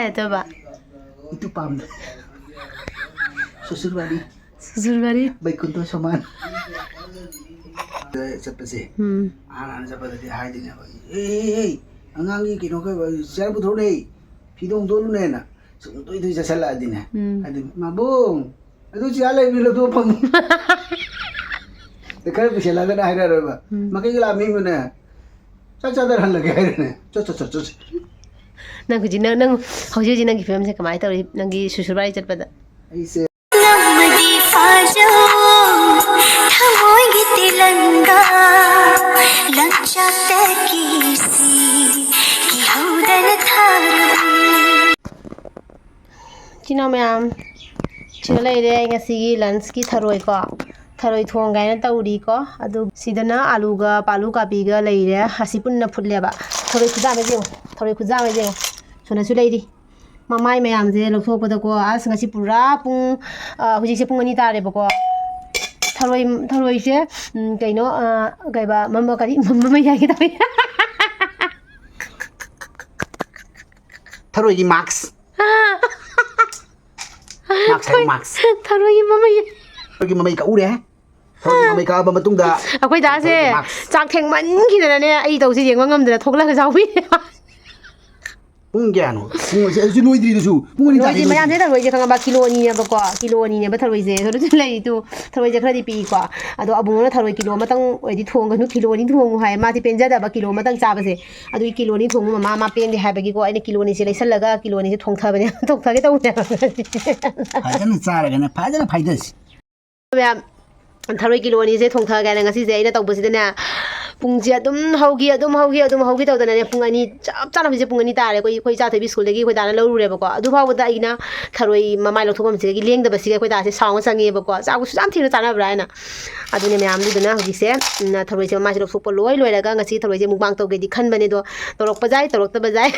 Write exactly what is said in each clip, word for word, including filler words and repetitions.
ꯀꯩꯗꯧꯕ? ꯏꯇꯨ ꯄꯥꯝꯗꯦ꯫ ꯁꯨꯁꯨꯔ ꯋꯥꯔꯤ꯫ ꯁꯨꯁꯨꯔ ꯋꯥꯔꯤ꯫ ꯕꯩꯀꯨꯟꯊ ꯁꯣꯃꯥꯟ꯫ ꯆꯠꯄꯁꯦ꯫ ꯎꯝ꯫ ꯍꯥꯟꯅ ꯍꯥꯟꯅ ꯆꯠꯄꯗꯗꯤ ꯍꯥꯏꯗꯣꯏꯅꯦꯕ, "ꯑꯦ, ꯑꯦ, ꯑꯦ, ꯑꯉꯥꯡꯒꯤ ꯀꯩꯅꯣ, ꯆꯤꯌꯔ ꯄꯨꯊꯣꯔꯛꯎꯅꯦꯅ, ꯐꯤꯗꯣ ꯍꯣꯡꯗꯣꯛꯎꯅꯦꯅ", ꯁꯨꯝ ꯇꯣꯏ ꯇꯣꯏ ꯆꯠꯁꯜꯂꯛꯑꯗꯤꯅꯦ꯫ ꯎꯝ꯫ ꯑꯗꯨ, "ꯃꯥꯕꯨꯡ, ꯑꯗꯨ ꯆꯤꯌꯔ ꯂꯩꯕꯅꯤ, ꯂꯧꯊꯣꯛꯑ ꯐꯝꯃꯨ"꯫ ꯈꯔ ꯀꯨꯏꯁꯜꯂꯛꯑꯒꯅ ꯍꯥꯏꯔꯛꯑꯔꯣꯏꯕ꯫ ꯎꯝ꯫ "ꯃꯈꯩꯒ ꯂꯥꯛꯑꯝꯃꯤꯕꯅꯦ꯫ ꯆꯥꯛ ꯆꯥꯗꯔ ꯍꯜꯂꯒꯦ" ꯍꯥꯏꯔꯅꯦ꯫ ꯆꯠ, ꯆꯠ, ꯆꯠ, ꯆꯠ꯫ ꯅꯪ ꯍꯧꯖꯤꯛ, ꯅꯪ, ꯅꯪ ꯍꯧꯖꯤꯛ ꯍꯧꯖꯤꯛ ꯅꯪꯒꯤ ꯐꯤꯕꯝꯁꯦ ꯀꯃꯥꯏꯅ ꯇꯧꯔꯤ? ꯅꯪꯒꯤ ꯁꯨꯁꯨꯔ ꯕꯥꯔꯤ ꯆꯠꯄꯗ? ꯑꯩꯁꯦ ꯅꯝꯃꯗꯤ ꯐꯥꯖꯧ, ꯊꯃꯣꯏꯒꯤ ꯇꯤꯂꯪꯒꯥ, ꯂꯪꯆꯥꯛꯇ ꯀꯤꯁꯤ, ꯀꯤꯍꯧꯗꯅ ꯊꯥꯔꯕꯅꯤ꯫ ꯏꯆꯤꯟ ꯏꯅꯥꯎ ꯃꯌꯥꯝ, ꯁꯤꯗ ꯂꯩꯔꯦ ꯑꯩ ꯉꯁꯤꯒꯤ ꯂꯟꯁꯀꯤ ꯊꯔꯣꯏꯀꯣ꯫ ꯊꯔꯣꯏ ꯊꯣꯡ ꯀꯥꯏꯅ ꯇꯧꯔꯤꯀꯣ꯫ ꯑꯗꯨ ꯁꯤꯗꯅ ꯑꯂꯨꯒ ꯄꯥꯂꯨ ꯀꯥꯕꯤꯒ ꯂꯩꯔꯦ꯫ ꯑꯁꯤ ꯄꯨꯟꯅ ꯐꯨꯠꯂꯦꯕ꯫ ꯊꯔꯣꯏ ꯈꯨꯖꯥ ꯑꯃ ꯌꯦꯡꯉꯨ꯫ ꯊꯔꯣꯏ ꯈꯨꯖꯥ ꯑꯃ ꯌꯦꯡꯉꯨ꯫ ꯁꯣꯝꯗꯁꯨ ꯂꯩꯔꯤ꯫ ꯃꯃꯥꯏ ꯃꯌꯥꯝꯁꯦ ꯂꯧꯊꯣꯛꯄꯗꯀꯣ꯫ ꯑꯁ, ꯉꯁꯤ ꯄꯨꯔꯥ ꯄꯨꯡ, ꯑ, ꯍꯧꯖꯤꯛꯁꯦ ꯄꯨꯡ ꯑꯅꯤ ꯇꯥꯔꯦꯕꯀꯣ꯫ ꯊꯔꯣꯏ, ꯊꯔꯣꯏꯁꯦ, ꯎꯝ, ꯀꯩꯅꯣ, ꯑ, ꯀꯩꯕ, ꯃꯃ-, ꯀꯔꯤ, ꯃꯃꯩ ꯍꯥꯏꯒꯦ ꯇꯧꯋꯤ꯫ ꯊꯔꯣꯏꯒꯤ ꯃꯥꯛꯁ꯫ ꯃꯥꯛꯁ ꯍꯥꯏꯌꯨ, ꯃꯥꯛꯁ꯫ ꯊꯔꯣꯏꯒꯤ ꯃꯃꯩ꯫ ꯊꯔꯣꯏꯒꯤ ꯃꯃꯩ ꯀꯛꯎꯔꯦ꯫ ꯊꯔꯣꯏꯒꯤ ꯃꯃꯩ ꯀꯛꯑꯕ ꯃꯇꯨꯡꯗ ꯑꯩꯈꯣꯏ ꯗꯥꯁꯦ ꯊꯔꯣꯏꯒꯤ ꯃꯥꯛꯁ꯫ ꯆꯥꯛ ꯊꯦꯡꯃꯟꯈꯤꯗꯅꯅꯦ, ꯑꯩ ꯇꯧꯁꯦ ꯌꯦꯡꯕ ꯉꯝꯗꯅ ꯊꯣꯛꯂꯛꯑꯒ ꯆꯥꯎꯕꯤ꯫ ꯄꯨꯡ ꯀꯌꯥꯅꯣ? ꯄꯨꯡ ꯑꯁꯤ, ꯑꯁꯤꯁꯨ ꯂꯣꯏꯗ꯭ꯔꯤꯗꯨꯁꯨ꯫ ꯄꯨꯡ ꯑꯅꯤ ꯂꯣꯏꯗ꯭ꯔꯤ, ꯇꯥꯔꯦ ꯃꯌꯥꯝꯁꯦ ꯂꯣꯏꯗ꯭ꯔꯤ꯫ ꯊꯔꯣꯏꯁꯦ ꯈꯪꯉꯕ? ꯀꯤꯂꯣ ꯑꯅꯤꯅꯦꯕꯀꯣ, ꯀꯤꯂꯣ ꯑꯅꯤꯅꯦꯕ ꯊꯔꯣꯏꯁꯦ꯫ ꯊꯔꯣꯏꯁꯦ ꯂꯩꯔꯤꯗꯨ, ꯊꯔꯣꯏꯁꯦ ꯈꯔꯗꯤ ꯄꯤꯛꯏꯀꯣ꯫ ꯑꯗꯣ ꯑꯕꯨꯡꯉꯣꯅ ꯊꯔꯣꯏ ꯀꯤꯂꯣ ꯑꯃꯇꯪ ꯑꯣꯏꯗꯤ ꯊꯣꯡꯒꯅꯨ, ꯀꯤꯂꯣ ꯑꯅꯤ ꯊꯣꯡꯉꯨ ꯍꯥꯏ꯫ ꯃꯥꯗꯤ ꯄꯦꯟꯖꯗꯕ ꯀꯤꯂꯣ ꯑꯃꯇꯪ ꯆꯥꯕꯁꯦ꯫ ꯑꯗꯨꯒꯤ ꯀꯤꯂꯣ ꯑꯅꯤ ꯊꯣꯡꯉꯨ ꯃꯃꯥ, ꯃꯥ ꯄꯦꯟꯗꯦ ꯍꯥꯏꯕꯒꯤꯀꯣ, ꯑꯩꯅ ꯀꯤꯂꯣ ꯑꯅꯤꯁꯦ ꯂꯩꯁꯜꯂꯒ ꯀꯤꯂꯣ ꯑꯅꯤꯁꯦ ꯊꯣꯡꯊꯕꯅꯦ, ꯊꯣꯡꯊꯒꯦ ꯇꯧꯕꯅꯦꯕ꯫ ꯐꯖꯅ ꯆꯥꯔꯒꯅ ꯐꯖꯅ ꯐꯥꯏꯗꯁꯤ꯫ ꯃꯌꯥꯝ, ꯊꯔꯣꯏ ꯀꯤꯂꯣ ꯑꯅꯤꯁꯦ ꯊꯣꯡꯊꯒꯦꯅ ꯉꯁꯤꯁꯦ ꯑꯩꯅ ꯇꯧꯕꯁꯤꯗꯅꯦ, ꯄꯨꯡꯁꯦ ꯑꯗꯨꯝ ꯍꯧꯈꯤ, ꯑꯗꯨꯝ ꯍꯧꯈꯤ, ꯑꯗꯨꯝ ꯍꯧꯈꯤ ꯇꯧꯗꯅꯅꯦ, ꯄꯨꯡ ꯑꯅꯤ ꯆꯞ ꯆꯥꯅ, ꯍꯧꯖꯤꯛ ꯄꯨꯡ ꯑꯅꯤ ꯇꯥꯔꯦ꯫ ꯑꯩꯈꯣꯏ, ꯑꯩꯈꯣꯏ ꯏꯆꯥꯊꯣꯏꯕꯤ ꯁ꯭ꯀꯨꯜꯗꯒꯤ ꯑꯩꯈꯣꯏ ꯗꯥꯅ ꯂꯧꯔꯨꯔꯦꯕꯀꯣ꯫ ꯑꯗꯨ ꯐꯥꯎꯕꯗ ꯑꯩꯅ ꯊꯔꯣꯏ ꯃꯃꯥꯏ ꯂꯧꯊꯣꯛꯐꯝꯁꯤꯗꯒꯤ ꯂꯦꯡꯗꯕꯁꯤꯒ ꯑꯩꯈꯣꯏ ꯗꯥꯁꯦ ꯁꯥꯎꯅ ꯆꯪꯉꯦꯕꯀꯣ꯫ "ꯆꯥꯕꯁꯨ ꯌꯥꯝ ꯊꯤꯅ ꯆꯥꯅꯕ꯭ꯔꯥ?" ꯍꯥꯏꯅ꯫ ꯑꯗꯨꯅꯦ ꯃꯌꯥꯝꯗꯨꯗꯅ ꯍꯧꯖꯤꯛꯁꯦ, ꯎꯝ, ꯊꯔꯣꯏꯁꯦ ꯃꯃꯥꯏꯁꯦ ꯂꯧꯊꯣꯛꯄ ꯂꯣꯏ ꯂꯣꯏꯔꯒ ꯉꯁꯤ ꯊꯔꯣꯏꯁꯦ ꯃꯨꯛꯕꯥꯡ ꯇꯧꯒꯦꯗꯤ ꯈꯟꯕꯅꯦ, ꯑꯗꯣ ꯇꯧꯔꯛꯄ ꯌꯥꯏ, ꯇꯧꯔꯛꯇꯕ ꯌꯥꯏ꯫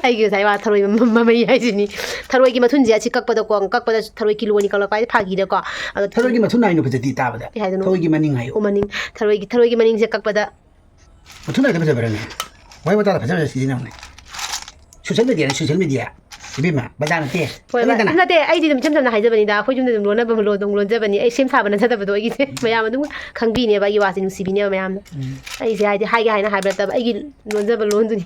ꯑꯩꯒꯤ ꯉꯁꯥꯏ ꯋꯥ ꯊꯔꯣꯏ ꯃ-, ꯃ-, ꯃꯃꯩ ꯍꯥꯏꯁꯤꯅꯤ꯫ ꯊꯔꯣꯏꯒꯤ ꯃꯊꯨꯟꯁꯦ ꯑꯁꯤ ꯀꯛꯄꯗꯀꯣ, ꯀꯛꯄꯗ ꯊꯔꯣꯏ ꯀꯤꯂꯣ ꯑꯅꯤ ꯀꯛꯂꯛꯄ ꯍꯥꯏꯁꯦ ꯐꯥꯒꯤꯗꯀꯣ꯫ ꯑꯗꯣ ꯊꯔꯣꯏꯒꯤ ꯃꯊꯨꯟ ꯍꯥꯏꯅꯣ ꯐꯖꯗꯦ ꯇꯥꯕꯗ꯫ ꯀꯩ ꯍꯥꯏꯗꯣꯏꯅꯣ? ꯊꯔꯣꯏꯒꯤ ꯃꯅꯤꯡ ꯍꯥꯏꯌꯣ꯫ ꯑꯣ, ꯃꯅꯤꯡ꯫ ꯊꯔꯣꯏꯒꯤ, ꯊꯔꯣꯏꯒꯤ ꯃꯅꯤꯡꯁꯦ ꯀꯛꯄꯗ꯫ ꯃꯊꯨꯟ ꯍꯥꯏꯗꯣ ꯐꯖꯕ꯭ꯔꯥꯅꯦ? ꯋꯥꯍꯩ ꯋꯥꯇꯥꯗ ꯐꯖ ꯐꯖ ꯁꯤꯖꯤꯟꯅꯕꯅꯦ꯫ ꯁꯣꯁꯦꯜ ꯃꯦꯗꯤꯌꯥꯅ ꯁꯣꯁꯦꯜ ꯃꯦꯗꯤꯌꯥ꯫ ꯏꯕꯦꯝꯃ, ꯕꯖꯥꯔ ꯅꯠꯇꯦ꯫ ꯍꯣꯏ, ꯈꯪꯉꯦꯗꯅ? ꯅꯠꯇꯦ, ꯑꯩꯗꯤ ꯑꯗꯨꯝ ꯏꯆꯝ ꯆꯝꯅ ꯍꯥꯏꯖꯕꯅꯤꯗ, ꯑꯩꯈꯣꯏ ꯌꯨꯝꯗ ꯑꯗꯨꯝ ꯂꯣꯟꯅꯕ ꯂꯣꯟ-, ꯑꯗꯨꯝ ꯂꯣꯟꯖꯕꯅꯤ꯫ ꯑꯩ ꯁꯦꯝ ꯁꯥꯕ ꯅꯠꯆꯗꯕꯗꯣ ꯑꯩꯒꯤꯁꯦ꯫ ꯃꯌꯥꯝ ꯑꯗꯨꯝ ꯈꯪꯕꯤꯅꯦꯕ ꯑꯩꯒꯤ ꯋꯥꯁꯦ, ꯅꯨꯡꯁꯤꯕꯤꯅꯦꯕ ꯃꯌꯥꯝꯅ꯫ ꯎꯝ꯫ ꯑꯩꯁꯦ ꯍꯥꯏꯗꯤ ꯍꯥꯏꯒꯦ ꯍꯥꯏꯅ ꯍꯥꯏꯕ ꯅꯠꯇꯕ, ꯑꯩꯒꯤ ꯂꯣꯟꯖꯕ ꯂꯣꯟꯗꯨꯅꯤ꯫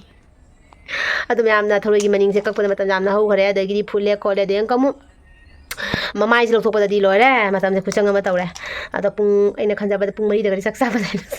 ꯑꯗꯨ ꯃꯌꯥꯝꯅ ꯊꯔꯣꯏꯒꯤ ꯃꯅꯤꯡꯁꯦ ꯀꯛꯄꯗ ꯃꯇꯝ ꯌꯥꯝꯅ ꯍꯧꯈ꯭ꯔꯦ, ꯑꯗꯒꯤꯗꯤ ꯐꯨꯠꯂꯦ ꯈꯣꯠꯂꯦ, ꯑꯗꯩ ꯑꯃꯨꯛ ꯑꯃꯨꯛ ꯃꯃꯥꯏꯁꯦ ꯂꯧꯊꯣꯛꯄꯗꯗꯤ ꯂꯣꯏꯔꯦ, ꯃꯇꯝꯁꯦ ꯈꯨꯆꯪ ꯑꯃ ꯇꯧꯔꯦ꯫ ꯑꯗꯣ ꯄꯨꯡ, ꯑꯩꯅ ꯈꯟꯖꯕꯗ ꯄꯨꯡ ꯃꯔꯤꯗꯒꯗꯤ ꯆꯥꯛ ꯆꯥꯕ ꯂꯩꯔꯝꯃꯦ꯫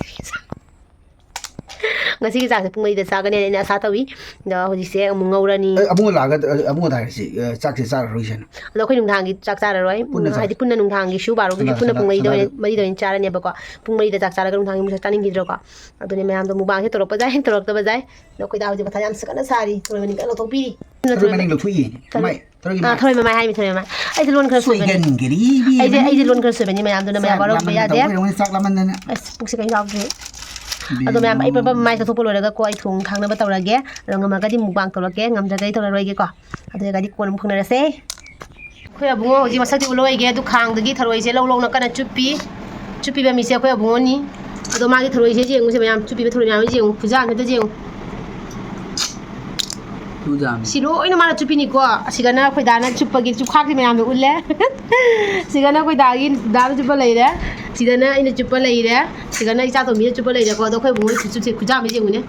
ꯉꯁꯤꯒꯤ ꯆꯥꯛꯁꯦ ꯄꯨꯡ ꯃꯔꯤꯗ ꯆꯥꯒꯅꯤ ꯍꯥꯏꯅ ꯑꯩꯅ ꯑꯁꯥ ꯇꯧꯏ꯫ ꯑꯗꯣ ꯍꯧꯖꯤꯛꯁꯦ ꯑꯃꯨꯛ ꯉꯧꯔꯅꯤ꯫ ꯑꯦ, ꯑꯕꯨꯡꯉꯣ ꯂꯥꯛꯑꯒ, ꯑ, ꯑꯕꯨꯡꯉꯣ ꯂꯥꯛꯑꯒ ꯁꯤ, ꯑ, ꯆꯥꯛꯁꯦ ꯆꯥꯔꯔꯣꯏꯁꯦ꯫ ꯑꯗꯣ ꯑꯩꯈꯣꯏ ꯅꯨꯡꯗꯥꯡꯒꯤ ꯆꯥꯛ ꯆꯥꯔꯔꯣꯏ꯫ ꯄꯨꯟꯅ ꯍꯥꯏꯗꯤ ꯆꯥꯔꯦ꯫ ꯄꯨꯟꯅ ꯅꯨꯡꯗꯥꯡꯒꯤꯁꯨ ꯕꯥꯔꯣꯒꯤꯁꯨ ꯁꯅꯥ-, ꯄꯨꯟꯅ ꯁꯅꯥ-, ꯄꯨꯡ ꯃꯔꯤꯗ ꯑꯣꯏꯅ, ꯁꯅꯥꯗ-, ꯃꯔꯤꯗ ꯑꯣꯏꯅ ꯆꯥꯔꯅꯦꯕꯀꯣ꯫ ꯄꯨꯡ ꯃꯔꯤꯗ ꯆꯥꯛ ꯆꯥꯔꯒ ꯅꯨꯡꯗꯥꯡꯒꯤ ꯑꯃꯨꯛ ꯆꯥꯅꯤꯡꯈꯤꯗ꯭ꯔꯣꯀꯣ꯫ ꯑꯗꯨꯅꯦ ꯃꯌꯥꯝꯗꯣ ꯃꯨꯛꯕꯥꯡꯁꯦ ꯇꯧꯔꯛꯄ ꯌꯥꯏ, ꯇꯧꯔꯛꯇꯕ ꯌꯥꯏ꯫ ꯑꯗꯣ ꯑꯩꯈꯣꯏꯗ ꯍꯧꯖꯤꯛ ꯃꯊꯥ ꯌꯥꯝ ꯁꯥꯒꯠꯅ ꯁꯥꯔꯤ꯫ ꯊꯔꯣꯏ ꯃꯅꯤꯡ ꯀꯟꯅ ꯂꯧꯊꯣꯛꯄꯤꯔꯤ꯫ ꯊꯔꯣꯏ ꯃꯅꯤꯡ ꯂꯧꯊꯣꯛꯏꯌꯦ꯫ ꯊꯔꯣꯏ-, ꯃꯥꯏ, ꯊꯔꯣꯏꯒꯤ ꯑꯥ, ꯃꯥꯏ꯫ ꯊꯔꯣꯏ ꯃꯃꯥꯏ ꯍꯥꯏꯃꯤ, ꯊꯔꯣꯏ ꯃꯃꯥꯏ꯫ ꯑꯩꯁꯦ ꯂꯣꯟ ꯈꯔ ꯁꯣꯏꯕꯅꯤ꯫ ꯁꯣꯏꯒꯟꯒꯔꯤ ꯏꯕꯦꯝꯃ꯫ ꯑꯩꯁꯦ, ꯑꯩꯁꯦ ꯂꯣꯟ ꯈꯔ ꯁꯣꯏꯕꯅꯤ, ꯃꯌꯥꯝꯗꯨꯅ ꯆꯥꯛ ꯃꯌꯥꯝ ꯋꯥꯔꯧꯕ ꯂꯥꯝꯃꯟꯗꯅ ꯌꯥꯗꯦ꯫ ꯇꯧꯕ ꯑꯣꯏꯔꯝꯒꯅꯤ, ꯆꯥꯛ ꯂꯥꯝꯃꯟꯗꯅ꯫ ꯑꯁ, ꯄꯨꯛꯁꯦ ꯀꯩꯝ ꯌꯥꯎꯗ꯭ꯔꯦ꯫ ꯑꯗꯣ ꯃꯌꯥꯝ, ꯑꯩ ꯄꯔꯞ ꯄꯔꯞ ꯃꯥꯏ ꯇꯥꯊꯣꯛꯄ ꯂꯣꯏꯔꯒꯀꯣ, ꯑꯩ ꯊꯣꯡ ꯈꯥꯡꯅꯕ ꯇꯧꯔꯒꯦ꯫ ꯑꯗꯣ ꯉꯝꯃꯒꯗꯤ ꯃꯨꯛꯕꯥꯡ ꯇꯧꯔꯛꯀꯦ, ꯉꯝꯗ꯭ꯔꯒꯗꯤ ꯇꯧꯔꯔꯣꯏꯒꯦꯀꯣ꯫ ꯑꯗꯨ ꯑꯣꯏꯔꯒꯗꯤ ꯀꯣꯟꯅ ꯑꯃꯨꯛ ꯐꯪꯅꯔꯁꯦ꯫ ꯑꯩꯈꯣꯏ ꯑꯕꯨꯡꯉꯣ ꯍꯧꯖꯤꯛ ꯃꯁꯛꯇꯤ ꯎꯠꯂꯣꯏꯒꯦ, ꯑꯗꯨ ꯈꯥꯡꯗꯒꯤ ꯊꯔꯣꯏꯁꯦ ꯂꯧ ꯂꯧꯅ ꯀꯟꯅ ꯆꯨꯞꯄꯤ꯫ ꯆꯨꯞꯄꯤꯕ ꯃꯤꯁꯦ ꯑꯩꯈꯣꯏ ꯑꯕꯨꯡꯉꯣꯅꯤ꯫ ꯑꯗꯣ ꯃꯥꯒꯤ ꯊꯔꯣꯏꯁꯦ ꯌꯦꯡꯉꯨꯁꯦ ꯃꯌꯥꯝ, ꯆꯨꯞꯄꯤꯕ ꯊꯔꯣꯏ ꯃꯌꯥꯝꯁꯦ ꯌꯦꯡꯉꯨ, ꯈꯨꯖꯥ ꯑꯝꯇ ꯌꯦꯡꯉꯨ꯫ ꯈꯨꯖꯥ ꯑꯃ꯫ ꯁꯤ ꯂꯣꯏꯅ ꯃꯥꯅ ꯆꯨꯞꯄꯤꯅꯤꯀꯣ꯫ ꯑꯁꯤꯒꯅ ꯑꯩꯈꯣꯏ ꯗꯥꯅ ꯆꯨꯞꯄꯒꯤ ꯆꯨꯞꯈꯥꯛꯇꯤ ꯃꯌꯥꯝꯗ ꯎꯠꯂꯦ꯫ ꯁꯤꯒꯅ ꯑꯩꯈꯣꯏ ꯗꯥꯒꯤ, ꯗꯥꯅ ꯆꯨꯞꯄ ꯂꯩꯔꯦ꯫ ꯁꯤꯗꯅ ꯑꯩꯅ ꯆꯨꯞꯄ ꯂꯩꯔꯦ꯫ ꯁꯤꯒꯅ ꯏꯆꯥ ꯇꯣꯝꯕꯤꯅ ꯆꯨꯞꯄ ꯂꯩꯔꯦꯀꯣ꯫ ꯑꯗꯣ ꯑꯩꯈꯣꯏ ꯑꯕꯨꯡꯉꯣꯒꯤ ꯈꯨꯆꯨꯞꯁꯦ ꯈꯨꯖꯥ ꯑꯃ ꯌꯦꯡꯉꯨꯅꯦ꯫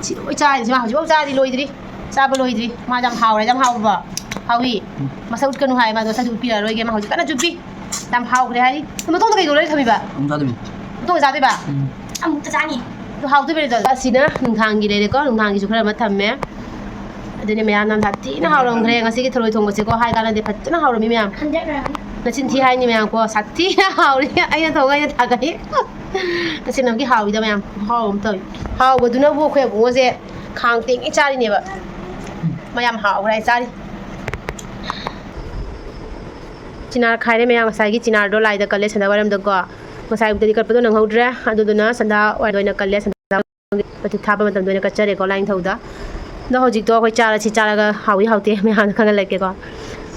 ꯁꯤ ꯂꯣꯏ ꯆꯥꯔꯤꯁꯦ ꯃꯥ ꯍꯧꯖꯤꯛꯐꯥꯎ ꯆꯥꯗꯤ ꯂꯣꯏꯗ꯭ꯔꯤ꯫ ꯆꯥꯕ ꯂꯣꯏꯗ꯭ꯔꯤ꯫ ꯃꯥ ꯌꯥꯝ ꯍꯥꯎꯔꯦ, ꯌꯥꯝ ꯍꯥꯎꯕ꯫ ꯍꯥꯎꯏ꯫ ꯎꯝ꯫ ꯃꯁꯛ ꯎꯠꯀꯅꯨ ꯍꯥꯏ, ꯃꯥꯗꯣ ꯃꯁꯛꯇꯤ ꯎꯠꯄꯤꯔꯔꯣꯏꯒꯦ꯫ ꯃꯥ ꯍꯧꯖꯤꯛ ꯀꯟꯅ ꯆꯨꯞꯄꯤ꯫ ꯌꯥꯝ ꯍꯥꯎꯈ꯭ꯔꯦ ꯍꯥꯏꯔꯤ꯫ ꯃꯇꯣꯡꯗꯣ ꯀꯩꯗꯧꯔ ꯊꯝꯃꯤꯕ? ꯑꯃꯨꯛ ꯆꯥꯗꯣꯏꯅꯤ꯫ ꯃꯇꯣꯡ ꯆꯥꯗꯣꯏꯕ? ꯎꯝ꯫ ꯑꯃꯨꯛꯇ ꯆꯥꯅꯤ꯫ ꯑꯗꯨ ꯍꯥꯎꯗꯣꯏꯕꯅꯤꯗꯣ꯫ ꯑꯁꯤꯅ ꯅꯨꯡꯗꯥꯡꯒꯤ ꯂꯩꯔꯦꯀꯣ, ꯅꯨꯡꯗꯥꯡꯒꯤꯁꯨ ꯈꯔ ꯑꯃ ꯊꯝꯃꯦ꯫ ꯑꯗꯨꯅꯦ ꯃꯌꯥꯝ ꯌꯥꯝ ꯁꯥꯊꯤꯅ ꯍꯥꯎꯔꯝꯈ꯭ꯔꯦ ꯉꯁꯤꯒꯤ ꯊꯔꯣꯏ ꯊꯣꯡꯕꯁꯦꯀꯣ, ꯍꯥꯏ ꯀꯥꯟꯅꯗꯦ, ꯐꯖꯅ ꯍꯥꯎꯔꯝꯃꯤ ꯃꯌꯥꯝ꯫ ꯍꯟꯗꯛ ꯑꯣꯏꯔꯝꯅꯤ꯫ ꯅꯆꯤꯟ ꯊꯤ ꯍꯥꯏꯅꯤ ꯃꯌꯥꯝ ꯀꯣ, ꯁꯥꯊꯤꯅ ꯍꯥꯎꯔꯤ꯫ ꯑꯩꯅ ꯊꯣꯡꯉ ꯑꯩꯅ ꯊꯥꯒꯠꯂꯤ꯫ ꯇꯁꯦꯡꯅ ꯌꯥꯝ ꯍꯥꯎꯋꯤꯗ ꯃꯌꯥꯝ, ꯈꯨꯍꯥꯎ ꯑꯃ ꯇꯧꯋꯤ꯫ ꯍꯥꯎꯕꯗꯨꯅꯕꯨ ꯑꯩꯈꯣꯏ ꯑꯕꯨꯡꯉꯣꯁꯦ ꯈꯥꯡ ꯇꯦꯡꯉꯩ ꯆꯥꯔꯤꯅꯦꯕ꯫ ꯃꯌꯥꯝ ꯍꯥꯎꯈ꯭ꯔꯦ ꯍꯥꯏ ꯆꯥꯔꯤ꯫ ꯆꯤꯅꯥꯔ ꯈꯥꯏꯔꯦ ꯃꯌꯥꯝ, ꯉꯁꯥꯏꯒꯤ ꯆꯤꯅꯥꯔꯗꯣ ꯂꯥꯏꯗ ꯀꯠꯂꯦ ꯁꯟꯗꯥ ꯋꯥꯏꯔꯝꯗꯀꯣ꯫ ꯉꯁꯥꯏ ꯑꯌꯨꯛꯇꯗꯤ ꯀꯠꯄꯗꯣ ꯅꯪꯍꯧꯗ꯭ꯔꯦ, ꯑꯗꯨꯗꯨꯅ ꯁꯟꯗꯥ ꯋꯥꯏꯔꯝꯗ ꯑꯣꯏꯅ ꯀꯠꯂꯦ꯫ ꯁꯟꯗꯥ ꯃꯇꯤꯛ ꯊꯥꯕ ꯃꯇꯝꯗ ꯑꯣꯏꯅ ꯀꯠꯆꯔꯦꯀꯣ, ꯂꯥꯏꯅꯤꯡꯊꯧꯗ꯫ ꯑꯗꯣ ꯍꯧꯖꯤꯛꯇꯣ ꯑꯩꯈꯣꯏ ꯆꯥꯔꯁꯤ, ꯆꯥꯔꯒ ꯍꯥꯎꯏ ꯍꯥꯎꯇꯦ ꯃꯌꯥꯝꯗ ꯈꯪꯍꯜꯂꯛꯀꯦꯀꯣ꯫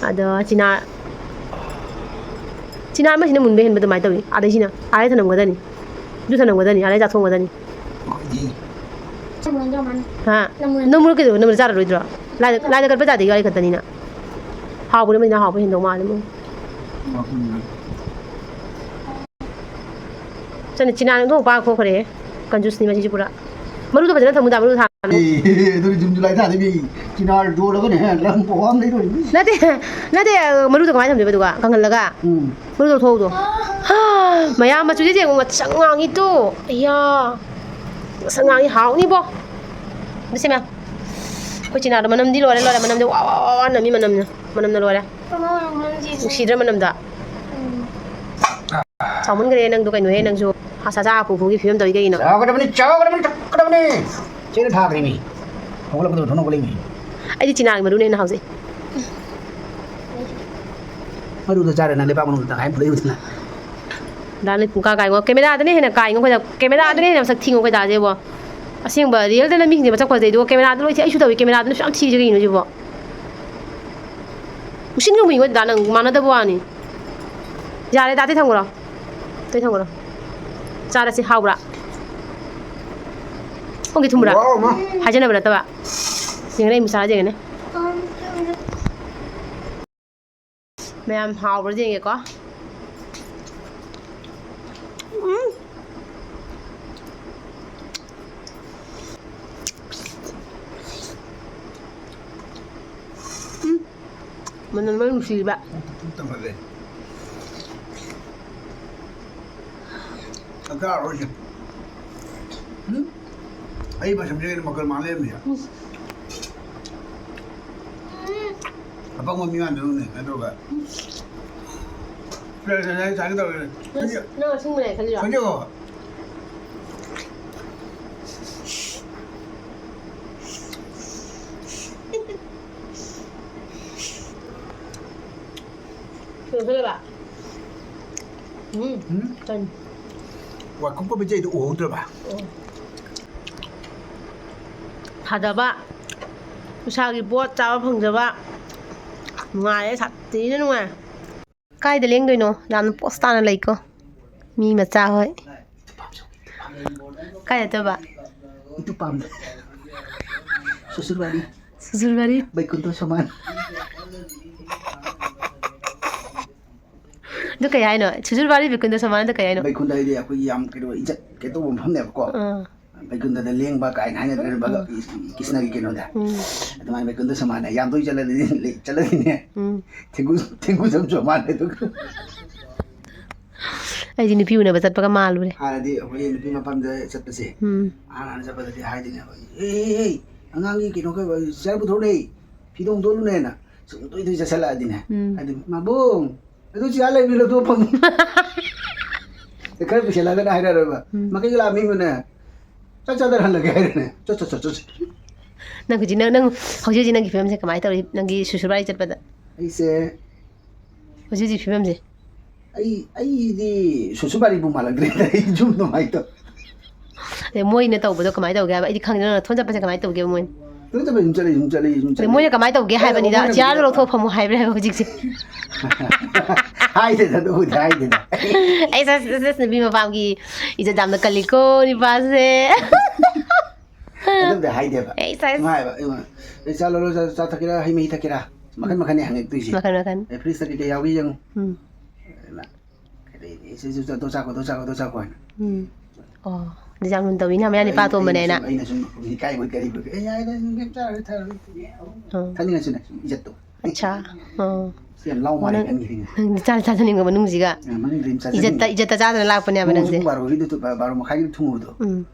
ꯑꯗꯣ ꯆꯤꯅꯥ-, ꯆꯤꯅꯥ ꯑꯃꯁꯤꯅ ꯃꯨꯟꯕ ꯍꯦꯟꯕ ꯑꯗꯨꯃꯥꯏꯅ ꯇꯧꯏ꯫ ꯑꯥꯗꯩꯁꯤꯅ, ꯑꯥꯗꯩ ꯊꯅꯝꯒꯗꯅꯤ꯫ ꯑꯗꯨ ꯊꯅꯝꯒꯗꯅꯤ, ꯑꯥꯗꯩ ꯆꯥꯊꯣꯛꯑꯝꯒꯗꯅꯤ꯫ ꯍꯥ? ꯅꯝꯃꯨꯔ ꯀꯩꯗꯧꯕ? ꯅꯝꯃꯨꯔ ꯆꯥꯔꯔꯣꯏꯗ꯭ꯔꯣ? ꯂꯥꯏꯗ ꯂꯥꯏꯗ ꯀꯠꯄ ꯖꯥꯠꯇꯤ ꯌꯥꯎꯔꯤ ꯈꯛꯇꯅꯤꯅ꯫ ꯍꯥꯎꯕꯅ ꯃꯩꯅ ꯍꯥꯎꯕ ꯍꯦꯟꯗꯧ ꯃꯥꯜꯂꯦ ꯃꯣꯏ꯫ ꯆꯠꯅ ꯆꯤꯅꯥ ꯅꯪ ꯊꯣꯡ ꯄꯥꯛ ꯊꯣꯛꯈ꯭ꯔꯦ꯫ ꯀꯟꯖꯨꯁꯅꯤ ꯃꯁꯤꯁꯨ ꯄꯨꯔꯥ꯫ ꯃꯔꯨꯗꯣ ꯐꯖꯅ ꯊꯝꯃꯨꯗ ꯃꯔꯨꯗꯣ ꯊꯥ ꯑꯦ, ꯑꯗꯨꯗꯤ ꯖꯨꯟ ꯖꯨꯂꯥꯏ ꯊꯥꯗ ꯃꯤ ꯆꯤꯅꯥ ꯌꯣꯜꯂꯒꯅꯦ ꯂꯝ ꯄꯣꯛꯑꯝ ꯂꯩꯗꯣꯏꯅꯤ꯫ ꯅꯠꯇꯦ꯫ ꯅꯠꯇꯦ꯫ ꯃꯔꯨꯗꯣ ꯀꯃꯥꯏꯅ ꯊꯝꯗꯣꯏꯕ ꯑꯗꯨꯒ ꯀꯪꯍꯜꯂꯒ? ꯎꯝ꯫ ꯃꯔꯨ ꯂꯧꯊꯣꯛꯍꯧꯗꯣ꯫ ꯃꯌꯥꯝ ꯃꯆꯨꯁꯦ ꯌꯦꯡꯉꯣ ꯉꯁꯪ ꯉꯥꯡꯉꯤꯗꯣ꯫ ꯑꯌꯥ꯫ ꯉꯁꯪ ꯉꯥꯡꯉꯤ ꯍꯥꯎꯅꯤꯕꯣ꯫ ꯕꯤꯁꯦꯝꯃ꯫ ꯑꯩꯈꯣꯏ ꯆꯤꯅꯥꯗꯣ ꯃꯅꯝꯗꯤ ꯂꯣꯏꯔꯦ ꯂꯣꯏꯔꯦ ꯃꯅꯝꯗꯤ ꯋꯥ ꯋꯥ ꯋꯥ ꯋꯥ ꯅꯝꯃꯤ ꯃꯅꯝꯅ ꯃꯅꯝꯅ ꯂꯣꯏꯔꯦ꯫ ꯅꯨꯡꯁꯤꯗ꯭ꯔꯥ ꯃꯅꯝꯗ? ꯆꯥꯎꯃꯟꯈ꯭ꯔꯦ ꯅꯪꯗꯣ ꯀꯩꯅꯣꯍꯦ ꯅꯪꯁꯨ꯫ ꯍꯥ ꯁꯥ ꯆꯥ ꯄꯨ ꯄꯨꯒꯤ ꯐꯤꯕꯝ ꯇꯧꯏ ꯀꯩꯒꯤꯅꯣ? ꯆꯥꯒꯗꯕꯅꯤ ꯆꯥꯒꯗꯕꯅꯤ ꯊꯛꯀꯗꯕꯅꯤ꯫ ꯆꯦꯅ ꯊꯥꯈ꯭ꯔꯤꯃꯤ꯫ ꯍꯧꯒꯠꯂꯛꯄꯗ ꯊꯣꯛꯅ ꯍꯧꯒꯠꯂꯛꯏꯃꯤ꯫ ꯑꯩꯗꯤ ꯆꯤꯅꯥꯒꯤ ꯃꯔꯨꯅ ꯍꯦꯟꯅ ꯍꯥꯎꯖꯩ꯫ ꯃꯔꯨꯗꯣ ꯆꯥꯔꯦ ꯅꯪ ꯂꯩꯕꯥꯛ ꯃꯅꯨꯡꯗ ꯇꯪꯈꯥꯏ ꯑꯃ ꯄꯨꯂꯩꯕꯗꯨꯅ꯫ ꯗꯥ ꯅꯣꯏ ꯄꯨꯡꯀꯥ ꯀꯥꯏꯉꯣ ꯀꯦꯃꯦꯔꯥꯗꯅ ꯍꯦꯟꯅ ꯀꯥꯏꯉꯣ ꯑꯩꯈꯣꯏꯗ ꯀꯦꯃꯦꯔꯥꯗꯨꯅ ꯍꯦꯟꯅ ꯃꯁꯛ ꯊꯤꯉꯣ ꯑꯩꯈꯣꯏ ꯗꯥꯁꯦꯕꯣ꯫ ꯑꯁꯦꯡꯕ ꯔꯤꯌꯦꯜꯗꯅ ꯃꯤꯁꯤꯡꯁꯦ ꯃꯁꯛ ꯐꯖꯩ ꯑꯗꯨꯒ ꯀꯦꯃꯦꯔꯥꯗ ꯂꯣꯏ ꯊꯤ ꯑꯩꯁꯨ ꯇꯧꯏ ꯀꯦꯃꯦꯔꯥꯗꯨꯅ ꯌꯥꯝ ꯊꯤꯔꯤꯁꯦ ꯀꯩꯒꯤꯅꯣ ꯁꯤꯕꯣ꯫ ꯎꯁꯤꯟ ꯉꯝꯃꯤꯉꯣ ꯗꯥ ꯅꯪ ꯃꯥꯟꯅꯗꯕ ꯋꯥꯅꯤ꯫ ꯌꯥꯔꯦ ꯗꯥ ꯑꯇꯩ ꯊꯝꯈ꯭ꯔꯣ꯫ ꯑꯇꯩ ꯊꯝꯈ꯭ꯔꯣ꯫ ꯆꯥꯔꯁꯤ ꯍꯥꯎꯕ꯭ꯔꯥ? ꯈꯣꯡꯒꯤ ꯊꯨꯝꯕ꯭ꯔꯥ? ꯋꯥꯎ, ꯃꯥ꯫ ꯍꯥꯏꯖꯅꯕ ꯅꯠꯇꯕ꯫ ꯌꯦꯡꯉꯅꯦ ꯑꯩ ꯃꯨꯁꯥ ꯌꯦꯡꯉꯅꯦ꯫ ꯃꯌꯥꯝ ꯍꯥꯎꯕ꯭ꯔꯥ ꯌꯦꯡꯒꯦꯀꯣ꯫ ꯎꯝ꯫ ꯎꯝ꯫ ꯃꯅꯝ ꯂꯣꯏ ꯅꯨꯡꯁꯤꯔꯤꯕ꯫ ꯄꯨꯛ ꯊꯟꯒꯠꯂꯦ꯫ ꯆꯥꯛ ꯆꯥꯔꯔꯣꯏꯁꯦ꯫ ꯎꯝ? ꯑꯩ ꯃꯁꯝꯁꯦ ꯀꯩꯅꯣ ꯃꯀꯔ ꯃꯥꯟ ꯂꯩꯔꯝꯃꯤꯁꯦ꯫ ꯎꯝ꯫ ꯑꯄꯪꯕ ꯃꯤ ꯃꯥꯟꯗ꯭ꯔꯣꯅꯦ? ꯑꯗꯨꯒ ꯆꯥꯒꯦ ꯇꯧꯔꯦ꯫ ꯅꯪ, ꯅꯪ ꯑꯁꯦꯡꯕꯅꯦ ꯈꯜꯂꯤꯔꯣ? ꯈꯪꯖꯧ꯫ ꯀꯩꯅꯣ ꯈꯜꯂꯕ? ꯎꯝ꯫ ꯎꯝ? ꯀꯩꯅꯣ? ꯋꯥꯀꯨꯞꯄ ꯄꯤꯖꯩꯗꯣ ꯎꯍꯧꯗ꯭ꯔꯕ? ꯎꯝ꯫ ꯊꯥꯗꯕ, ꯏꯁꯥꯒꯤ ꯄꯣꯠ ꯆꯥꯕ ꯐꯪꯖꯕ, ꯅꯨꯡꯉꯥꯏꯔꯦ, ꯁꯥꯊꯤꯅ ꯅꯨꯡꯉꯥꯏ꯫ ꯀꯥꯏꯗ ꯂꯦꯡꯗꯣꯏꯅꯣ? ꯌꯥꯝꯅ ꯄꯣꯁ ꯇꯥꯅ ꯂꯩꯀꯣ, ꯃꯤ ꯃꯆꯥ ꯍꯣꯏ꯫ ꯀꯥꯏ ꯆꯠꯇꯣꯏꯕ? ꯏꯇꯨ ꯄꯥꯝꯗꯦ꯫ ꯁꯨꯁꯨꯔ ꯋꯥꯔꯤ꯫ ꯁꯨꯖꯨꯔ ꯕꯥꯔꯤ꯫ ꯕꯩꯀꯨꯟꯊ ꯁꯣꯃꯥꯟ꯫ ꯑꯗꯨ ꯀꯩ ꯍꯥꯏꯅꯣ? ꯁꯨꯖꯨꯔ ꯕꯥꯔꯤ ꯕꯩꯀꯨꯟꯊ ꯁꯣꯃꯥꯟ ꯑꯗꯨ ꯀꯩ ꯍꯥꯏꯅꯣ? ꯕꯩꯀꯨꯟꯊ ꯍꯥꯏꯗꯤ ꯑꯩꯈꯣꯏꯒꯤ ꯌꯥꯝ ꯀꯩꯅꯣ, ꯏꯖꯠ ꯀꯩꯅꯣ ꯇꯧꯕ ꯃꯐꯝꯅꯦꯕꯀꯣ꯫ ꯑꯥ꯫ ꯕꯩꯀꯨꯟꯊꯗ ꯂꯦꯡꯕ ꯀꯥꯏꯅ ꯍꯥꯏꯅꯗ꯭ꯔꯦ ꯚꯒ-, ꯀ꯭ꯔꯤꯁꯅꯒꯤ ꯀꯩꯅꯣꯗ꯫ ꯎꯝ꯫ ꯑꯗꯨꯃꯥꯏꯅ ꯕꯩꯀꯨꯟꯊ ꯁꯣꯃꯥꯟꯅ ꯌꯥꯝ ꯇꯣꯏ ꯆꯠꯂꯗꯤ, ꯆꯠꯂꯗꯤꯅꯦ꯫ ꯎꯝ꯫ ꯊꯦꯡꯒꯨ-, ꯊꯦꯡꯒꯨ ꯁꯝ ꯁꯣꯃꯥꯟꯅ ꯑꯗꯨꯒ꯫ ꯑꯩꯗꯤ ꯅꯨꯄꯤ ꯎꯅꯕ ꯆꯠꯄꯒ ꯃꯥꯜꯂꯨꯔꯦ꯫ ꯍꯥꯟꯅꯗꯤ ꯑꯩꯈꯣꯏꯒꯤ ꯅꯨꯄꯤ ꯃꯄꯥꯝꯗ ꯆꯠꯄꯁꯦ꯫ ꯎꯝ꯫ ꯑꯍꯥꯟ ꯍꯥꯟꯅ ꯆꯠꯄꯗꯗꯤ ꯍꯥꯏꯗꯣꯏꯅꯦꯕ, "ꯑꯦ, ꯑꯦ, ꯑꯦ, ꯑꯉꯥꯡꯒꯤ ꯀꯩꯅꯣ ꯈꯔ, ꯆꯤꯌꯔ ꯄꯨꯊꯣꯔꯛꯎꯅꯦ, ꯐꯤꯗꯣ ꯍꯣꯡꯗꯣꯛꯍꯜꯂꯨꯅꯦꯅ", ꯁꯨꯝ ꯇꯣꯏ ꯇꯣꯏ ꯆꯠꯁꯜꯂꯛꯑꯗꯤꯅꯦ꯫ ꯎꯝ꯫ ꯍꯥꯏꯗꯤ, "ꯃꯥꯕꯨꯡ, ꯑꯗꯨ ꯆꯤꯌꯥꯔ ꯂꯩꯕꯅꯤ, ꯂꯧꯊꯣꯛꯑ ꯐꯝꯃꯨ"꯫ ꯈꯔ ꯀꯨꯏꯁꯜꯂꯛꯑꯒꯅ ꯍꯥꯏꯔꯛꯑꯔꯣꯏꯕ꯫ ꯎꯝ꯫ "ꯃꯈꯩꯒ ꯂꯥꯛꯑ ꯃꯤꯕꯨꯅꯦ, ꯆꯥꯛ ꯆꯥꯗꯅ ꯍꯜꯂꯒꯦ" ꯍꯥꯏꯔꯦꯅꯦ꯫ "ꯆꯠ, ꯆꯠ, ꯆꯠ, ꯆꯠ, ꯆꯠ"꯫ ꯅꯪ ꯍꯧꯖꯤꯛ, ꯅꯪ, ꯅꯪ ꯍꯧꯖꯤꯛ ꯍꯧꯖꯤꯛ ꯅꯪꯒꯤ ꯐꯤꯕꯝꯁꯦ ꯀꯃꯥꯏꯅ ꯇꯧꯔꯤ? ꯅꯪꯒꯤ ꯁꯨꯁꯨꯔ ꯕꯥꯔꯤ ꯆꯠꯄꯗ? ꯑꯩꯁꯦ ꯍꯧꯖꯤꯛ ꯍꯧꯖꯤꯛ ꯐꯤꯕꯝꯁꯦ? ꯑꯩ, ꯑꯩꯗꯤ ꯁꯨꯁꯨ ꯕꯥꯔꯤꯕꯨ ꯃꯥꯜꯂꯛꯇ꯭ꯔꯦꯗ, ꯑꯩ ꯁꯨꯝ ꯅꯨꯡꯉꯥꯏꯇꯕ꯫ ꯑꯗꯩ ꯃꯣꯏꯅ ꯇꯧꯕꯗꯣ ꯀꯃꯥꯏꯅ ꯇꯧꯒꯦ ꯍꯥꯏꯕ? ꯑꯩꯗꯤ ꯈꯪꯗꯦ, ꯅꯪ ꯅꯊꯣꯟ ꯆꯠꯄꯁꯦ ꯀꯃꯥꯏꯅ ꯇꯧꯒꯦꯕ ꯃꯣꯏꯅ? ꯁꯨꯝ ꯆꯠꯄ, ꯁꯨꯝ ꯆꯠꯂꯤ, ꯁꯨꯝ ꯆꯠꯂꯤ, ꯁꯨꯝ ꯑꯗꯩ ꯆꯠꯂꯤ꯫ ꯃꯣꯏꯅ ꯀꯃꯥꯏꯅ ꯇꯧꯒꯦ ꯑꯗꯣ ꯍꯥꯏꯕꯅꯤꯗ, ꯃꯣꯏꯅ ꯆꯤꯌꯥꯔꯗꯣ ꯂꯧꯊꯣꯛ ꯐꯝꯃꯨ ꯍꯥꯏꯕ꯭ꯔꯥ ꯍꯥꯏꯕ ꯍꯧꯖꯤꯛꯁꯦ? ꯍꯥꯏꯗꯦꯗ, ꯑꯗꯨꯕꯨꯗꯤ ꯍꯥꯏꯗꯦꯗ꯫ ꯑꯩ ꯁꯁ, ꯁꯁ, ꯁꯁ, ꯅꯨꯄꯤ ꯃꯄꯥꯝꯒꯤ ꯏꯖꯠ ꯌꯥꯝꯅ ꯀꯜꯂꯤꯀꯣ, ꯅꯨꯄꯥꯁꯦ꯫ ꯑꯗꯨꯕꯨꯗꯤ ꯍꯥꯏꯗꯦꯕ꯫ ꯑꯩ ꯁꯁ꯫ ꯁꯨꯝ ꯍꯥꯏꯕ, ꯑꯩꯉꯣꯟꯗ, "ꯑꯦ, ꯆꯥ ꯂꯣꯜꯂꯣ, ꯆꯥ, ꯆꯥ ꯊꯛꯀꯦꯔꯥ, ꯍꯩ ꯃꯍꯤ ꯊꯛꯀꯦꯔꯥ?" ꯃꯈꯟ ꯃꯈꯟꯅꯦ ꯍꯪꯉꯛꯇꯣꯏꯁꯦ꯫ ꯃꯈꯟ ꯃꯈꯟ꯫ "ꯑꯦ, ꯐ꯭ꯔꯤꯖꯇ ꯀꯩꯀꯩ ꯌꯥꯎꯒꯦ ꯌꯦꯡꯉꯨ"꯫ ꯎꯝ꯫ ꯑꯗꯨꯅ ꯀꯔꯤ, "ꯁꯤ, ꯁꯤ, ꯁꯤ, ꯑꯗꯨ ꯆꯥꯈꯣ, ꯑꯗꯨ ꯆꯥꯈꯣ, ꯑꯗꯨ ꯆꯥꯈꯣ" ꯍꯥꯏꯅ꯫ ꯎꯝ꯫ ꯑꯣ, ꯑꯗꯨꯗꯤ ꯌꯥꯝ ꯂꯨꯅ ꯇꯧꯕꯤꯅꯦ, ꯃꯌꯥ ꯅꯤꯄꯥ ꯑꯩꯅ, ꯑꯇꯣꯝꯕꯅꯦꯅ꯫ ꯑꯩꯅ ꯁꯨꯝ, ꯑꯩꯅ ꯁꯨꯝ ꯏꯀꯥꯏꯕꯣꯏ ꯀꯔꯤꯕꯣꯏ, "ꯑꯦ, ꯌꯥꯔꯦꯗ, ꯁꯨꯝ ꯀꯩꯝ ꯆꯥꯔꯔꯣꯏ, ꯊꯛꯑꯔꯣꯏ"꯫ ꯎꯝ꯫ ꯊꯛꯅꯤꯡꯉꯁꯨꯅꯦ, ꯁꯨꯝ ꯏꯖꯠꯇꯣ꯫ ꯑꯠꯁꯥ꯫ ꯎꯝ꯫ ꯁꯤ ꯌꯥꯝ ꯂꯥꯎ ꯃꯥꯜꯂꯦ ꯅꯪ, ꯈꯟꯈꯤꯅꯦ꯫ ꯅꯪꯗꯤ ꯆꯥꯗꯤ ꯆꯥꯖꯅꯤꯡꯕ ꯃꯅꯨꯡꯁꯤꯒ꯫ ꯑ, ꯃꯅꯨꯡꯗꯗꯤ ꯌꯥꯝ ꯆꯥꯖꯅꯤꯡꯕ꯫ ꯏꯖꯠꯇ, ꯏꯖꯠꯇ ꯆꯥꯗꯅ ꯂꯥꯛꯄꯅꯦꯕ ꯅꯣꯡꯃꯁꯨ ꯅꯪꯁꯦ꯫ ꯄꯨꯡ ꯕꯥꯔꯣꯒꯤꯗꯨ, ꯕꯥꯔꯣ ꯃꯈꯥꯏꯒꯤꯗꯨ ꯊꯨꯡꯉꯨꯕꯗꯣ꯫ ꯎꯝ꯫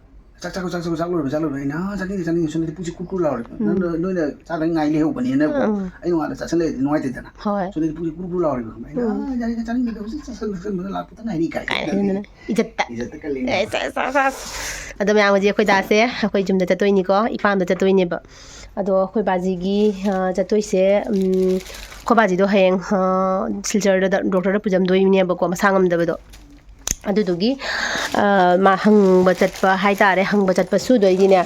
"ꯆꯥꯛ ꯆꯥꯈꯣ, ꯆꯥꯛ ꯆꯥꯈꯣ, ꯆꯥꯛ ꯂꯣꯏꯔꯕ, ꯆꯥꯛ ꯂꯣꯏꯔꯕ?" ꯑꯩꯅ, "ꯑꯥ, ꯆꯥꯅꯤꯡꯗꯦ, ꯆꯥꯅꯤꯡꯗꯦ, ꯁꯣꯝꯗꯗꯤ ꯄꯨꯛꯁꯦ ꯀ꯭ꯔꯨ ꯀ꯭ꯔꯨ ꯂꯥꯎꯔꯦ꯫ ꯎꯝ꯫ ꯅꯪ, ꯅꯣꯏꯅ ꯆꯥꯗ ꯉꯥꯏ ꯂꯩꯍꯧꯕꯅꯤꯅꯀꯣ꯫ ꯎꯝ꯫ ꯑꯩ ꯅꯣꯡꯉꯥꯜꯂ ꯆꯥꯁꯤꯜꯂꯛꯑꯗꯤ ꯅꯨꯡꯉꯥꯏꯇꯦꯗꯅ"꯫ ꯍꯣꯏ꯫ "ꯁꯣꯝꯗꯗꯤ ꯄꯨꯛꯁꯦ ꯀ꯭ꯔꯨ ꯀ꯭ꯔꯨ ꯂꯥꯎꯔꯦꯕ", ꯈꯪꯕ꯭ꯔꯥ? ꯑꯩꯅ, ꯎꯝ꯫ "ꯑꯥ, ꯌꯥꯔꯦꯗ, ꯆꯥꯅꯤꯡꯗꯦꯗ, ꯍꯧꯖꯤꯛ ꯆꯥꯁꯤꯜ-, ꯆꯥꯁꯤꯜꯂꯗ ꯂꯥꯛꯄꯗ ꯉꯥꯏꯔꯤ" ꯀꯥꯏ ꯀꯥꯏ ꯍꯥꯏꯗꯅ꯫ ꯏꯖꯠꯇ꯫ ꯏꯖꯠꯇ ꯀꯜꯂꯤꯅꯦ꯫ ꯑꯦ, ꯁꯦ, ꯁꯦ, ꯁꯦ꯫ ꯑꯗꯣ ꯃꯌꯥꯝ, ꯍꯧꯖꯤꯛ ꯑꯩꯈꯣꯏ ꯗꯥꯁꯦ ꯑꯩꯈꯣꯏ ꯌꯨꯝꯗ ꯆꯠꯇꯣꯏꯅꯤꯀꯣ, ꯏꯄꯥꯝꯗ ꯆꯠꯇꯣꯏꯅꯦꯕ꯫ ꯑꯗꯣ ꯑꯩꯈꯣꯏ ꯕꯥꯖꯤꯒꯤ, ꯑ, ꯆꯠꯇꯣꯏꯁꯦ, ꯎꯝ, ꯑꯩꯈꯣꯏ ꯕꯥꯖꯤꯗꯣ ꯍꯌꯦꯡ, ꯑ, ꯁꯤꯜꯆꯔꯗ ꯗ-, ꯗꯣꯛꯇꯔꯗ ꯄꯨꯖꯝꯗꯣꯏꯅꯦꯕꯀꯣ, ꯃꯁꯥ ꯉꯝꯗꯕꯗꯣ꯫ ꯑꯗꯨꯗꯨꯒꯤ, ꯑ, ꯃꯥ ꯍꯪꯕ ꯆꯠꯄ ꯍꯥꯏꯇꯥꯔꯦ꯫ ꯍꯪꯕ ꯆꯠꯄꯁꯨ ꯑꯗꯩꯗꯤꯅꯦ,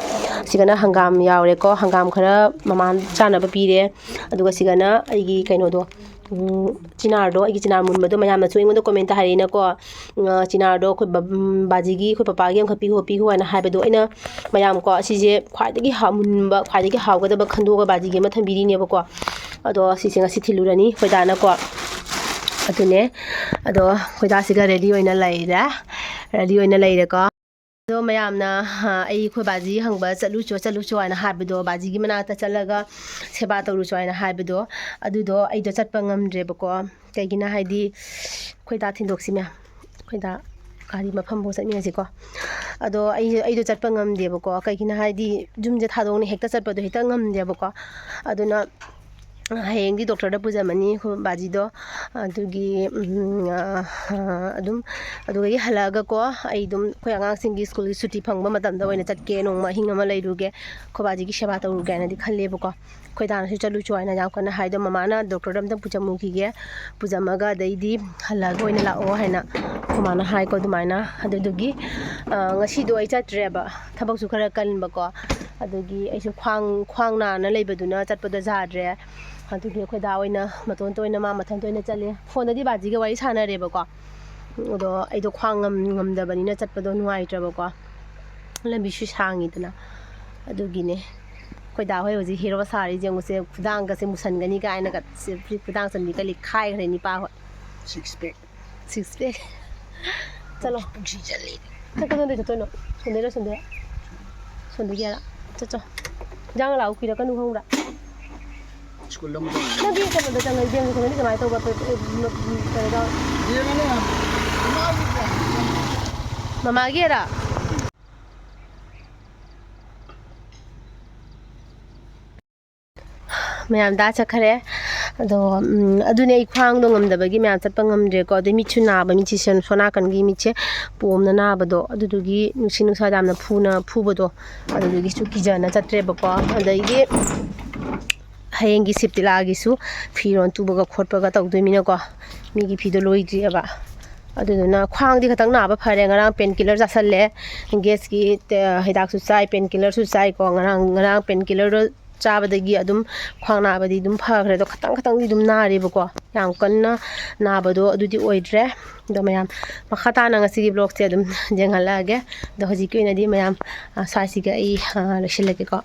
ꯁꯤꯒꯅ ꯍꯪꯒꯥꯝ ꯌꯥꯎꯔꯦꯀꯣ, ꯍꯪꯒꯥꯝ ꯈꯔ ꯃꯃꯥ ꯆꯥꯅꯕ ꯄꯤꯔꯦ꯫ ꯑꯗꯨꯒ ꯁꯤꯒꯅ ꯑꯩꯒꯤ ꯀꯩꯅꯣꯗꯣ, ꯎꯝ, ꯆꯤꯅꯥꯔꯗꯣ, ꯑꯩꯒꯤ ꯆꯤꯅꯥꯔ ꯃꯨꯟꯕꯗꯣ ꯃꯌꯥꯝꯅꯁꯨ ꯑꯩꯉꯣꯟꯗ comment ꯍꯥꯏꯔꯛꯏꯅꯀꯣ, ꯎꯝ, ꯆꯤꯅꯥꯔꯗꯣ ꯑꯩꯈꯣꯏ ꯕ-, ꯎꯝ, ꯕꯥꯖꯤꯒꯤ, ꯑꯩꯈꯣꯏ ꯄꯄꯥꯒꯤ ꯑꯃꯈꯛ ꯄꯤꯈꯣ, ꯄꯤꯈꯣ ꯍꯥꯏꯅ ꯍꯥꯏꯕꯗꯣ ꯑꯩꯅ, ꯃꯌꯥꯝꯀꯣ, ꯑꯁꯤꯁꯦ ꯈ꯭ꯋꯥꯏꯗꯒꯤ ꯍꯥꯎ-, ꯃꯨꯟꯕ, ꯈ꯭ꯋꯥꯏꯗꯒꯤ ꯍꯥꯎꯒꯗꯕ ꯈꯟꯗꯣꯛꯑꯒ ꯕꯥꯖꯤꯒꯤ ꯑꯃ ꯊꯝꯕꯤꯔꯤꯅꯦꯕꯀꯣ꯫ ꯑꯗꯣ ꯁꯤꯁꯦ ꯉꯁꯤ ꯊꯤꯜꯂꯨꯔꯅꯤ ꯑꯩꯈꯣꯏ ꯗꯥꯅꯀꯣ꯫ ꯑꯗꯨꯅꯦ, ꯑꯗꯣ ꯑꯩꯈꯣꯏ ꯗꯥꯁꯤꯒ ready ꯑꯣꯏꯅ ꯂꯩꯔꯦ, ready ꯑꯣꯏꯅ ꯂꯩꯔꯦꯀꯣ꯫ ꯑꯗꯣ ꯃꯌꯥꯝꯅ, ꯑ, ꯑꯩ ꯑꯩꯈꯣꯏ ꯕꯥꯖꯤ ꯍꯪꯕ ꯆꯠꯂꯨꯆꯣ, ꯆꯠꯂꯨꯆꯣ ꯍꯥꯏꯅ ꯍꯥꯏꯕꯗꯣ, ꯕꯥꯖꯤꯒꯤ ꯃꯅꯥꯛꯇ ꯆꯠꯂꯒ ꯁꯦꯕꯥ ꯇꯧꯔꯨꯆꯣ ꯍꯥꯏꯅ ꯍꯥꯏꯕꯗꯣ, ꯑꯗꯨꯗꯣ ꯑꯩꯗꯣ ꯆꯠꯄ ꯉꯝꯗ꯭ꯔꯦꯕꯀꯣ꯫ ꯀꯩꯒꯤꯅꯣ ꯍꯥꯏꯗꯤ, ꯑꯩꯈꯣꯏ ꯗꯥ ꯊꯤꯟꯗꯣꯛꯁꯤ ꯃꯌꯥꯝ, ꯑꯩꯈꯣꯏ ꯗꯥ ꯒꯥꯔꯤ ꯃꯐꯝꯐꯥꯎ ꯆꯠꯃꯤꯟꯅꯁꯤꯀꯣ꯫ ꯑꯗꯣ ꯑꯩ, ꯑꯩꯗꯣ ꯆꯠꯄ ꯉꯝꯗꯦꯕꯀꯣ꯫ ꯀꯩꯒꯤꯅꯣ ꯍꯥꯏꯗꯤ, ꯌꯨꯝꯁꯦ ꯊꯥꯗꯣꯛꯅ ꯍꯦꯛꯇ ꯆꯠꯄꯗꯣ ꯍꯦꯛꯇ ꯉꯝꯗꯦꯕꯀꯣ꯫ ꯑꯗꯨꯅ ꯍꯌꯦꯡꯗꯤ doctorꯗ ꯄꯨꯖꯃꯅꯤ ꯑꯩꯈꯣꯏ ꯕꯥꯖꯤꯗꯣ꯫ ꯑꯗꯨꯒꯤ, ꯎꯝ, ꯑ, ꯑ, ꯑꯗꯨꯝ, ꯑꯗꯨꯗꯒꯤ ꯍꯜꯂꯛꯑꯒꯀꯣ, ꯑꯩ ꯑꯗꯨꯝ ꯑꯩꯈꯣꯏ ꯑꯉꯥꯡꯁꯤꯡꯒꯤ ꯁ꯭ꯀꯨꯜꯒꯤ ꯁꯨꯇꯤ ꯐꯪꯕ ꯃꯇꯝꯗ ꯑꯣꯏꯅ ꯆꯠꯀꯦ, ꯅꯣꯡꯃ ꯑꯍꯤꯡ ꯑꯃ ꯂꯩꯔꯨꯒꯦ, ꯑꯩꯈꯣꯏ ꯕꯥꯖꯤꯒꯤ ꯁꯦꯕꯥ ꯇꯧꯔꯨꯒꯦ ꯍꯥꯏꯅꯗꯤ ꯈꯜꯂꯦꯕꯀꯣ꯫ ꯑꯩꯈꯣꯏ ꯗꯥꯅꯁꯨ ꯆꯠꯂꯨꯆꯣ ꯍꯥꯏꯅ ꯌꯥꯝ ꯀꯟꯅ ꯍꯥꯏꯗꯣ, ꯃꯃꯥꯅ doctorꯗ ꯑꯝꯇꯪ ꯄꯨꯖꯃꯨꯈꯤꯒꯦ, ꯄꯨꯖꯝꯃꯒ ꯑꯗꯩꯗꯤ ꯍꯜꯂꯛꯑꯒ ꯑꯣꯏꯅ ꯂꯥꯛꯑꯣ ꯍꯥꯏꯅ ꯑꯩꯈꯣꯏ ꯃꯥꯅ ꯍꯥꯏꯀꯣ ꯑꯗꯨꯃꯥꯏꯅ꯫ ꯑꯗꯨꯗꯨꯒꯤ, ꯑ, ꯉꯁꯤꯗꯣ ꯑꯩ ꯆꯠꯇ꯭ꯔꯦꯕ, ꯊꯕꯛꯁꯨ ꯈꯔ ꯀꯟꯕꯀꯣ꯫ ꯑꯗꯨꯒꯤ ꯑꯩꯁꯨ ꯈ꯭ꯋꯥꯡ, ꯈ꯭ꯋꯥꯡ ꯅꯥꯅ ꯂꯩꯕꯗꯨꯅ ꯆꯠꯄꯗꯣ ꯌꯥꯗ꯭ꯔꯦ꯫ ꯑꯗꯨꯒꯤ ꯑꯩꯈꯣꯏ ꯗꯥ ꯑꯣꯏꯅ ꯃꯇꯣꯟꯇ ꯑꯣꯏꯅ ꯃꯥ ꯃꯊꯟꯇ ꯑꯣꯏꯅ ꯆꯠꯂꯦ꯫ ꯐꯣꯟꯗꯗꯤ ꯕꯥꯖꯤꯒ ꯋꯥꯔꯤ ꯁꯥꯟꯅꯔꯦꯕꯀꯣ꯫ ꯑꯗꯣ ꯑꯩꯗꯣ ꯈ꯭ꯋꯥꯡ ꯉꯝ-, ꯉꯝꯗꯕꯅꯤꯅ ꯆꯠꯄꯗꯣ ꯅꯨꯡꯉꯥꯏꯇ꯭ꯔꯕꯀꯣ꯫ ꯂꯝꯕꯤꯁꯨ ꯁꯥꯡꯉꯤꯗꯅ꯫ ꯑꯗꯨꯒꯤꯅꯦ꯫ ꯑꯩꯈꯣꯏ ꯗꯥ ꯍꯣꯏ ꯍꯧꯖꯤꯛ hero ꯁꯥꯔꯤ ꯌꯦꯡꯉꯨꯁꯦ, ꯈꯨꯗꯥꯡꯒꯁꯦ ꯃꯨꯁꯟꯒꯅꯤ ꯀꯥꯏꯅꯒ ꯁꯦ, ꯈꯨꯗꯥꯡ ꯆꯟꯕꯤꯒ ꯂꯤꯛꯈꯥꯏꯈ꯭ꯔꯦ ꯅꯤꯄꯥ ꯍꯣꯏ꯫ Six pack꯫ Six pack꯫ ꯆꯠꯂꯣ꯫ ꯄꯨꯟꯁꯤ ꯆꯠꯂꯤ꯫ ꯅꯪ ꯀꯗꯣꯝꯗꯩ ꯆꯠꯇꯣꯏꯅꯣ? ꯁꯣꯝꯗꯩꯔꯣ, ꯁꯣꯝꯗꯩꯔꯣ? ꯁꯣꯝꯗꯒꯤ ꯑꯔꯥ꯫ ꯆꯠꯆꯣ꯫ ꯏꯟꯖꯥꯡ ꯂꯥꯎ ꯀꯨꯏꯔꯛꯀꯅꯨ ꯈꯪꯕ꯭ꯔꯥ? ꯁ꯭ꯀꯨꯜ ꯑꯃ ꯆꯪꯉꯦ꯫ ꯅꯪꯒꯤ ꯀꯩꯅꯣꯗ ꯆꯪꯉꯛꯏ, ꯕꯦꯡꯗ ꯆꯪꯉꯛꯏ ꯀꯃꯥꯏꯅ ꯇꯧꯕ? ꯀꯩꯅꯣ ꯇꯧ-, ꯌꯦꯡꯉꯅꯤ꯫ ꯃꯃꯥꯒꯤ ꯕꯦꯡꯗ ꯆꯪꯉꯦ꯫ ꯃꯃꯥꯒꯤꯔꯥ? ꯃꯌꯥꯝ ꯗꯥ ꯆꯠꯈꯔꯦ꯫ ꯑꯗꯣ, ꯎꯝ, ꯑꯗꯨꯅꯦ ꯑꯩ ꯈ꯭ꯋꯥꯡꯗꯣ ꯉꯝꯗꯕꯒꯤ ꯃꯌꯥꯝ ꯆꯠꯄ ꯉꯝꯗ꯭ꯔꯦꯀꯣ꯫ ꯑꯗꯩ ꯃꯤꯠꯁꯨ ꯅꯥꯕ, ꯃꯤꯠꯁꯦ ꯁꯣꯝ ꯅꯥꯀꯟꯒꯤ ꯃꯤꯠꯁꯦ ꯄꯣꯝꯅ ꯅꯥꯕꯗꯣ, ꯑꯗꯨꯗꯨꯒꯤ ꯅꯨꯡꯁꯤꯠ ꯅꯨꯡꯁꯥꯗ ꯌꯥꯝꯅ ꯐꯨꯅ ꯐꯨꯕꯗꯣ, ꯑꯗꯨꯗꯨꯒꯤꯁꯨ ꯀꯤꯖꯅ ꯆꯠꯇ꯭ꯔꯦꯕꯀꯣ꯫ ꯑꯗꯒꯤ ꯍꯌꯦꯡꯒꯤ ꯁꯤꯞꯇꯤꯂꯥꯒꯤꯁꯨ ꯐꯤꯔꯣꯜ ꯇꯨꯕꯒ ꯈꯣꯠꯄꯒ ꯇꯧꯗꯣꯏꯃꯤꯅꯀꯣ, ꯃꯤꯒꯤ ꯐꯤꯗꯣ ꯂꯣꯏꯗ꯭ꯔꯤꯑꯕ꯫ ꯑꯗꯨꯗꯨꯅ ꯈ꯭ꯋꯥꯡꯗꯤ ꯈꯇꯪ ꯅꯥꯕ ꯐꯔꯦ꯫ ꯉꯔꯥꯡ pain killer ꯆꯥꯁꯜꯂꯦ, gas ꯀꯤ, ꯑ, ꯍꯤꯗꯥꯛꯁꯨ ꯆꯥꯏ, pain killer ꯁꯨ ꯆꯥꯏꯀꯣ꯫ ꯉꯔꯥꯡ, ꯉꯔꯥꯡ pain killer ꯗꯣ ꯆꯥꯕꯗꯒꯤ ꯑꯗꯨꯝ ꯈ꯭ꯋꯥꯡ ꯅꯥꯕꯗꯤ ꯑꯗꯨꯝ ꯐꯈ꯭ꯔꯦ꯫ ꯑꯗꯣ ꯈꯇꯪ ꯈꯇꯪꯗꯤ ꯑꯗꯨꯝ ꯅꯥꯔꯤꯕꯀꯣ, ꯌꯥꯝ ꯀꯟꯅ ꯅꯥꯕꯗꯣ ꯑꯗꯨꯗꯤ ꯑꯣꯏꯗ꯭ꯔꯦ꯫ ꯑꯗꯣ ꯃꯌꯥꯝ, ꯃꯈꯥ ꯇꯥꯅ ꯉꯁꯤꯒꯤ vlogꯁꯦ ꯑꯗꯨꯝ ꯌꯦꯡꯍꯜꯂꯛꯑꯒꯦ꯫ ꯑꯗꯣ ꯍꯧꯖꯤꯛꯀꯤ ꯑꯣꯏꯅꯗꯤ ꯃꯌꯥꯝ, ꯑ, ꯁ꯭ꯋꯥꯏꯁꯤꯒ ꯑꯩ, ꯑ, ꯂꯣꯏꯁꯤꯜꯂꯒꯦꯀꯣ꯫